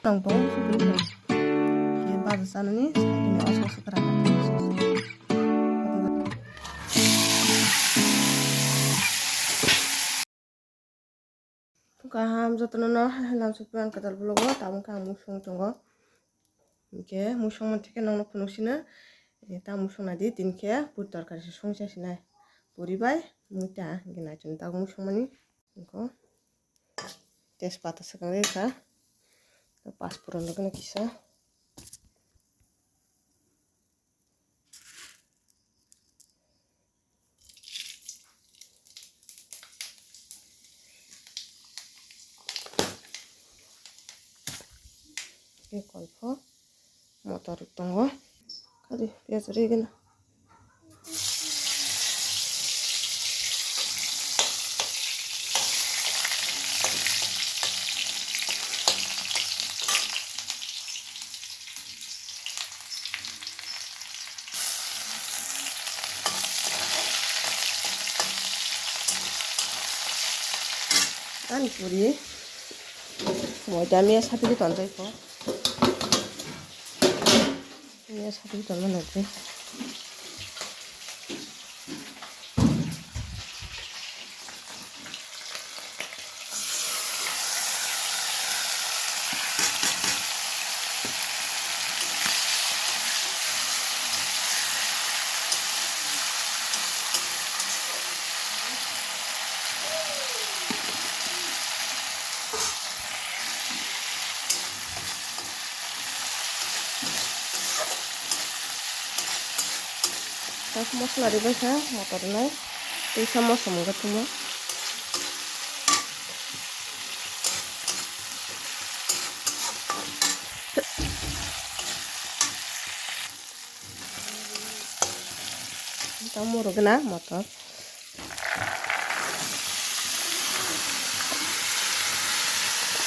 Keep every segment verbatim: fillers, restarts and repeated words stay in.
Tong tongo busu bini tong. Khe baja chanani sakini oso oso kwrang. Kaham jotono no halam sukpran kwtal vlog o tabuk khe ang musung tongo. Hinkhe musung man thikhe nokno phunuk sino. Ta musung nadi tin khe puri torkari se songcha sinai. Puri bai muita hinkhe naichomni tabuk musung mani. Hinkhe tejpata swkang rikha. Pasphuron rok no kisa. Tei kolpho motor tongo. Kari piyaj rigwino. Ani puri moida miya sapili tonjai ko. Miya sapili tonma nangkhe. Kaisa mosla ribaikha motor rwnai, teisa mosla mungkha thumo. Tamo rwgwna motor.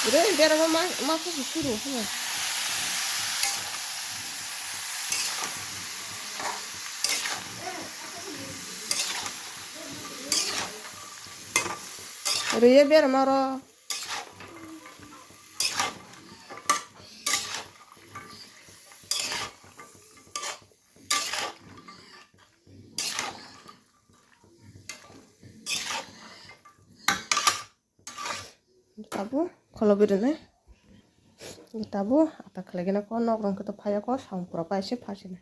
Re, berama ma, ma khe suru phano. Re, berama ro. Tabuk kholo bwrwinai. Tabuk ata khlaigwna kok, nok rwngkhe to phaiya kok, samung pura paise phasina.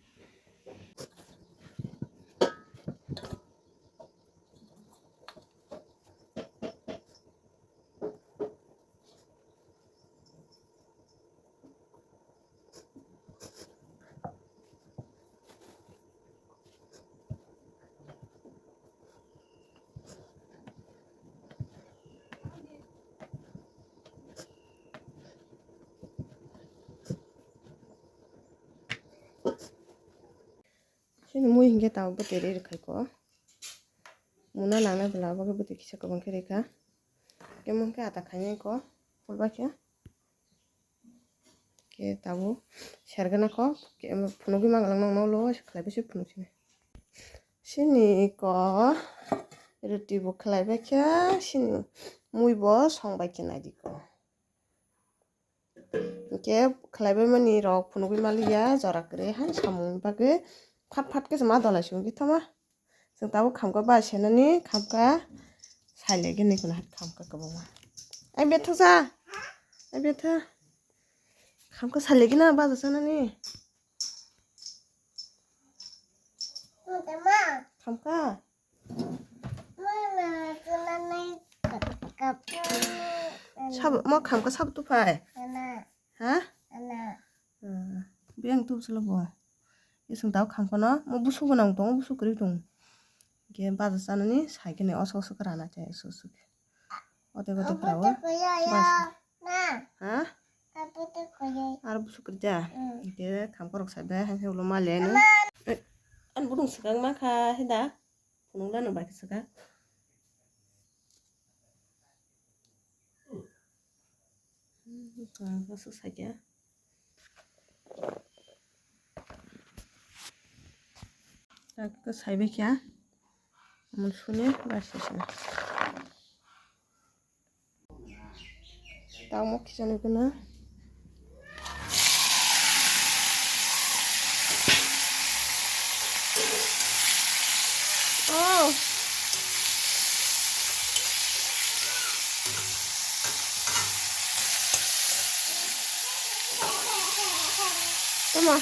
Chini mui hinkhe tabuk bwtwi ri rwkhaikho. Muna nangnai bwla abo khe bwtwi kisa kwbang khe rikha. Khe mui khe ata khainai kho, phulba khe. Khe tabuk sergwna kho, khe phunugwi manglak nokno ulo khlaibai se phunuk sini. Sini kho roti bo khlaibai khe, sini mui bo songbai khe naidi kho. Hinkhe khlaibai mani rok phunugwi manliya, jora kwrwi hai samungni bagwi phat phat khe se ma dolai se wngwi thangma. Chwng tabuk khamkha bai senani khamkha, sailai gini khuna khamkha kwbangma. Ai betha sa, ai betha. Khamkha sailai gina baja sanani. Khamkha. Sabo, mo khamkha sabo tuphai. Ha? Beng tu salo bo. Ising tau khamkha no, mo busuk gwnang tong, busuk kwrwi tong. Ge baja sanani, sai khe ni oso oso khe rana chai oso oso khe. Ote ote khrawo. Ha? Ar busuk kwrwi da. Ge khamkha rok sai bai, hai ulo male no. An budung swkang ma kha, he da. Phunukla no bai khe swkang. Swkang khe swk sai khe. Tak khe sai bai khe. Amul suni bai sai sini. Tamo kisa nuguna. Oh. Tama.